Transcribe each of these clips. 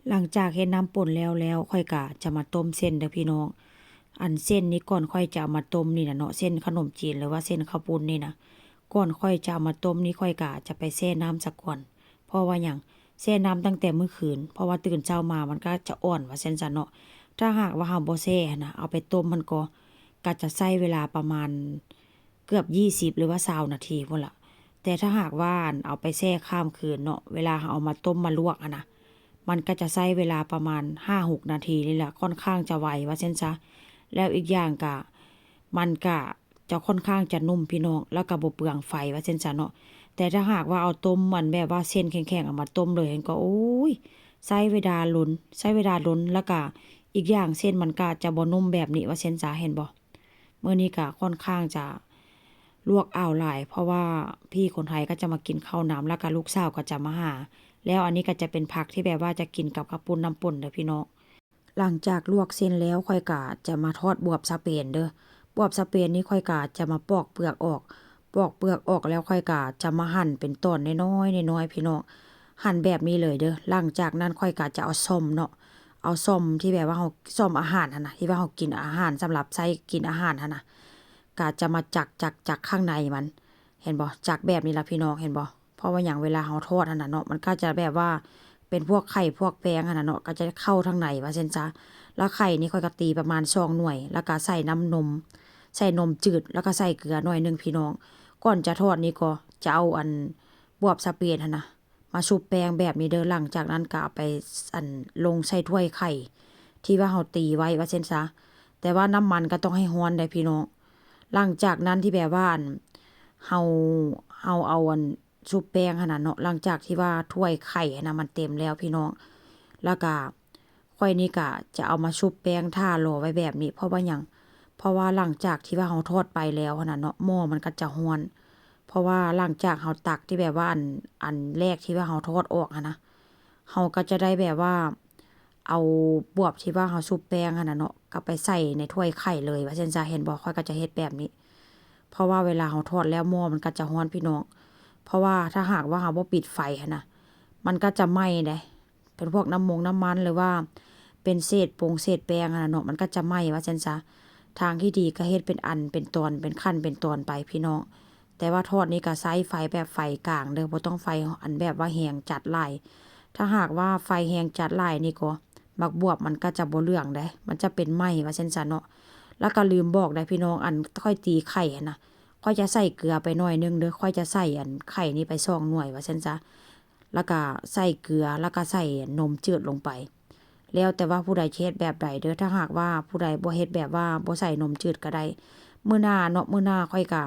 ຫຼັງຈາກເຮັດນ້ຳປົ່ນແລ້ວແລ້ວ ຂ້ອຍກະຈະມາຕົ້ມເສັ້ນເດີພີ່ນ້ອງ. ອັນເສັ້ນນີ້ ກ່ອນຂ້ອຍຈະເອົາມາຕົ້ມນີ້ນະເນາະ ເສັ້ນຂະໜົມຈີນ ຫຼືວ່າເສັ້ນເຂົ້າປຸ້ນນີ້ນະ ກ່ອນຂ້ອຍຈະເອົາມາຕົ້ມນີ້ ຂ້ອຍກະຈະໄປແຊ່ນ້ຳສາກ່ອນ. ເພາະວ່າຫຍັງ? ແຊ່ນ້ຳຕັ້ງແຕ່ມື້ຄືນ ເພາະວ່າຕື່ນເຊົ້າມາມັນກະຈະອ່ອນວ່າຊັ້ນຊະເນາະ. ຖ້າຫາກວ່າເຮົາບໍ່ແຊ່ຫັ້ນນະ ເອົາໄປຕົ້ມຫັ້ນກໍ ກະຈະໃຊ້ເວລາປະມານເກືອບຊາວ ຫຼືວ່າຊາວນາທີພຸ້ນລະ. ແຕ່ຖ້າຫາກວ່າ ອັນ ເອົາໄປແຊ່ຂ້າມຄືນເນາະ ເວລາເຮົາເອົາມາຕົ້ມມາລວກຫັ້ນນະ ມັນກະຈະໃຊ້ເວລາປະມານຫ້າຫົກນາທີນີ້ລະ ຂ້ອນຂ້າງຈະໄວວ່າຊັ້ນຊະ. ແລ້ວອີກຢ່າງກະ ມັນກະຈະຂ້ອນຂ້າງຈະນຸ້ມພີ່ນ້ອງ ແລ້ວກະບໍ່ເປືອງໄຟວ່າຊັ້ນຊະເນາະ. ແຕ່ຖ້າຫາກວ່າເອົາຕົ້ມ ອັນ ແບບວ່າເສັ້ນແຂງໆ ເອົາມາຕົ້ມເລີຍຫັ້ນກໍ ໂອ້ຍ ໃຊ້ເວລາດົນ ໃຊ້ເວລາດົນ ແລ້ວກະອີກຢ່າງເສັ້ນມັນກະຈະບໍ່ນຸ້ມແບບນີ້ວ່າຊັ້ນຊະ ເຫັນບໍ່? ມື້ນີ້ກະຂ້ອນຂ້າງຈະລວກອ້າວຫຼາຍ ເພາະວ່າພີ່ຄົນໄທກໍຈະມາກິນເຂົ້ານຳ ແລ້ວກະລູກສາວກໍຈະມາຫາ. ແລ້ວອັນນີ້ກໍຈະເປັນຜັກທີ່ແບບວ່າຈະກິນກັບເຂົ້າປຸ້ນນ້ຳປົ່ນເດີພີ່ນ້ອງ. ຫຼັງຈາກລວກເສັ້ນແລ້ວ ຂ້ອຍກະຈະມາທອດບວບສະເປນເດີ. ບວບສະເປນນີ້ຂ້ອຍກະຈະມາປອກເປືອກອອກ ປອກເປືອກອອກແລ້ວ ຂ້ອຍກະຈະມາຫັ່ນເປັນຕອນນ້ອຍໆ ນ້ອຍໆ ພີ່ນ້ອງ ຫັ່ນແບບນີ້ເລີຍເດີ. ຫຼັງຈາກນັ້ນຂ້ອຍກະຈະເອົາສ້ອມເນາະ ເອົາສ້ອມທີ່ແບບວ່າເຮົາ ສ້ອມອາຫານຫັ້ນນະ ທີ່ວ່າເຮົາກິນອາຫານ ສຳລັບໃຊ້ກິນອາຫານຫັ້ນນະ ກະຈະມາຈັກ ຈັກ ຈັກຂ້າງໃນມັນ ເຫັນບໍ່? ຈັກແບບນີ້ລະພີ່ນ້ອງ ເຫັນບໍ່? ເພາະວ່າຫຍັງ? ເວລາເຮົາທອດຫັ້ນນະເນາະ ມັນກໍຈະແບບວ່າເປັນພວກໄຂ່ພວກແປ້ງຫັ້ນນະເນາະ ກໍຈະເຂົ້າທາງໃນວ່າຊັ້ນຊະ. ແລ້ວໄຂ່ນີ້ຂ້ອຍກໍຕີປະມານສອງໜ່ວຍ ແລ້ວກໍໃສ່ນ້ຳນົມ ໃສ່ນົມຈືດ ແລ້ວກໍໃສ່ເກືອໜ້ອຍໜຶ່ງພີ່ນ້ອງ. ກ່ອນຈະທອດນີ້ກໍຈະເອົາ ອັນ ບວບສະເປນຫັ້ນນະ ມາຊຸບແປ້ງແບບນີ້ເດີ. ຫຼັງຈາກນັ້ນກໍເອົາໄປ ອັນ ລົງໃສ່ຖ້ວຍໄຂ່ທີ່ວ່າເຮົາຕີໄວ້ວ່າຊັ້ນຊະ. ແຕ່ວ່ານ້ຳມັນກໍຕ້ອງໃຫ້ຮ້ອນໄດ໋ພີ່ນ້ອງ. ຫຼັງຈາກນັ້ນທີ່ແບບວ່າ ອັນ ເຮົາ ເຮົາເອົາ ອັນ ຊຸບແປ້ງຫັ້ນນະເນາະ ຫຼັງຈາກທີ່ວ່າຖ້ວຍໄຂ່ຫັ້ນນະມັນເຕັມແລ້ວພີ່ນ້ອງ ແລ້ວກະ ຂ້ອຍນີ້ກະຈະເອົາມາຊຸບແປ້ງຖ້າລໍໄວ້ແບບນີ້. ເພາະວ່າຫຍັງ? ເພາະວ່າຫຼັງຈາກທີ່ວ່າເຮົາທອດໄປແລ້ວຫັ້ນນະເນາະ ໝໍ້ມັນກໍຈະຮ້ອນ. ເພາະວ່າຫຼັງຈາກເຮົາຕັກທີ່ແບບວ່າ ອັນ ອັນແລກທີ່ວ່າເຮົາທອດອອກຫັ້ນນະ ເຮົາກໍຈະໄດ້ແບບວ່າເອົາບວບທີ່ວ່າເຮົາຊຸບແປ້ງຫັ້ນນະເນາະ ກໍໄປໃສ່ໃນຖ້ວຍໄຂ່ເລີຍວ່າຊັ້ນຊະ ເຫັນບໍ່? ຂ້ອຍກໍຈະເຮັດແບບນີ້ ເພາະວ່າເວລາເຮົາທອດແລ້ວໝໍ້ມັນກໍຈະຮ້ອນພີ່ນ້ອງ. ເພາະວ່າຖ້າຫາກວ່າເຮົາບໍ່ປິດໄຟຫັ້ນນະ ມັນກໍຈະໄໝ້ເດ້ ເປັນພວກນ້ຳມົງນ້ຳມັນ ຫຼືວ່າເປັນເສດປົງເສດແປ້ງຫັ້ນນະເນາະ ມັນກໍຈະໄໝ້ວ່າຊັ້ນຊະ. ທາງທີ່ດີກໍເຮັດເປັນອັນເປັນຕອນ ເປັນຂັ້ນເປັນຕອນໄປພີ່ນ້ອງ. ແຕ່ວ່າທອດນີ້ກໍໃຊ້ໄຟແບບໄຟກາງເດີ ບໍ່ຕ້ອງໄຟ ອັນ ແບບວ່າແຮງຈັດຫຼາຍ. ຖ້າຫາກວ່າໄຟແຮງຈັດຫຼາຍນີ້ກໍ ໝາກບວບມັນກໍຈະບໍ່ເຫຼືອງເດ້ ມັນຈະເປັນໄໝ້ວ່າຊັ້ນຊະເນາະ. ແລ້ວກໍລືມບອກໄດ໋ພີ່ນ້ອງ ອັນຂ້ອຍຕີໄຂ່ຫັ້ນນະ ຂ້ອຍຈະໃສ່ເກືອໄປໜ້ອຍໜຶ່ງເດີ ຂ້ອຍຈະໃສ່ ອັນ ໄຂ່ນີ້ໄປສອງໜ່ວຍວ່າຊັ້ນຊະ ແລ້ວກໍໃສ່ເກືອ ແລ້ວກໍໃສ່ນົມຈືດລົງໄປ. ແລ້ວແຕ່ວ່າຜູ້ໃດຈະເຮັດແບບໃດເດີ ຖ້າຫາກວ່າຜູ້ໃດບໍ່ເຮັດແບບວ່າບໍ່ໃສ່ນົມຈືດກໍໄດ້. ມື້ໜ້າເນາະ ມື້ໜ້າຂ້ອຍກໍ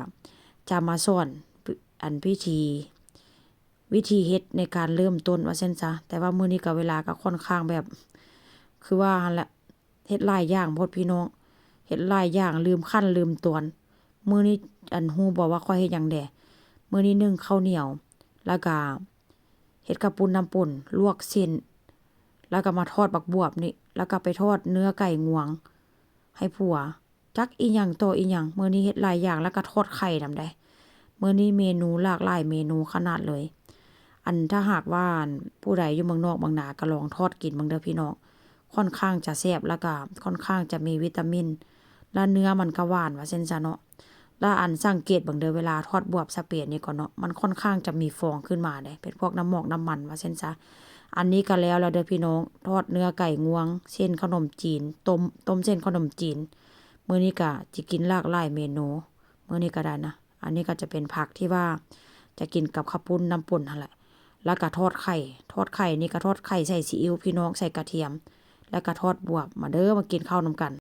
ຈະມາສອນ ອັນ ວິທີ ວິທີເຮັດໃນການເລີ່ມຕົ້ນວ່າຊັ້ນຊະ. ແຕ່ວ່າມື້ນີ້ກໍເວລາກໍຂ້ອນຂ້າງແບບ ຄືວ່າຫັ້ນແຫຼະ ເຮັດຫຼາຍຢ່າງໂພດພີ່ນ້ອງ ເຮັດຫຼາຍຢ່າງ ລືມຂັ້ນລືມຕອນ. ມື້ນີ້ ອັນ ຮູ້ບໍ່ວ່າຂ້ອຍເຮັດຫຍັງແດ່? ມື້ນີ້ໜຶ້ງເຂົ້າໜຽວ ແລ້ວກະເຮັດເຂົ້າປຸ້ນນ້ຳປົ່ນ ລວກເສັ້ນ ແລ້ວກະມາທອດບັກບວບນີ້ ແລ້ວກະໄປທອດເນື້ອໄກ່ງວງໃຫ້ຜົວ. ຈັກອີ່ຫຍັງຕໍ່ອີ່ຫຍັງ ມື້ນີ້ເຮັດຫຼາຍຢ່າງ ແລ້ວກໍທອດໄຂ່ນຳໄດ໋. ມື້ນີ້ເມນູຫຼາກຫຼາຍເມນູຂະໜາດເລີຍ. ອັນ ຖ້າຫາກວ່າ ອັນ ຜູ້ໃດຢູ່ເມືອງນອກເມືອງນາ ກໍລອງທອດກິນເບິ່ງເດີພີ່ນ້ອງ ຂ້ອນຂ້າງຈະແຊບ ແລ້ວກໍຂ້ອນຂ້າງຈະມີວິຕາມິນ ແລ້ວເນື້ອມັນກໍຫວານວ່າຊັ້ນຊະເນາະ. ແລ້ວ ອັນ ສັງເກດເບິ່ງເດີ ເວລາທອດບວບສະເປນນີ້ກໍເນາະ ມັນຂ້ອນຂ້າງຈະມີຟອງຂຶ້ນມາເດ້ ເປັນພວກນ້ຳໝອກນ້ຳມັນວ່າຊັ້ນຊະ. ອັນນີ້ກໍແລ້ວແລ້ວເດີພີ່ນ້ອງ ທອດເນື້ອໄກ່ງວງ ເສັ້ນຂະໜົມຈີນ ຕົ້ມ ຕົ້ມເສັ້ນຂະໜົມຈີນ. ມື້ນີ້ກະຈະກິນຫຼາກຫຼາຍເມນູ ມື້ນີ້ກະໄດ້ນະ. ອັນນີ້ກະຈະເປັນຜັກທີ່ວ່າຈະກິນກັບເຂົ້າປຸ້ນນ້ຳປົ່ນຫັ້ນແຫຼະ ແລ້ວກະທອດໄຂ່ ທອດໄຂ່ນີ້ກະທອດໄຂ່ໃສ່ຊີອິ້ວພີ່ນ້ອງ ໃສ່ກະທຽມ ແລ້ວກະທອດບວບ. ມາເດີ ມາກິນເຂົ້ານຳກັນ.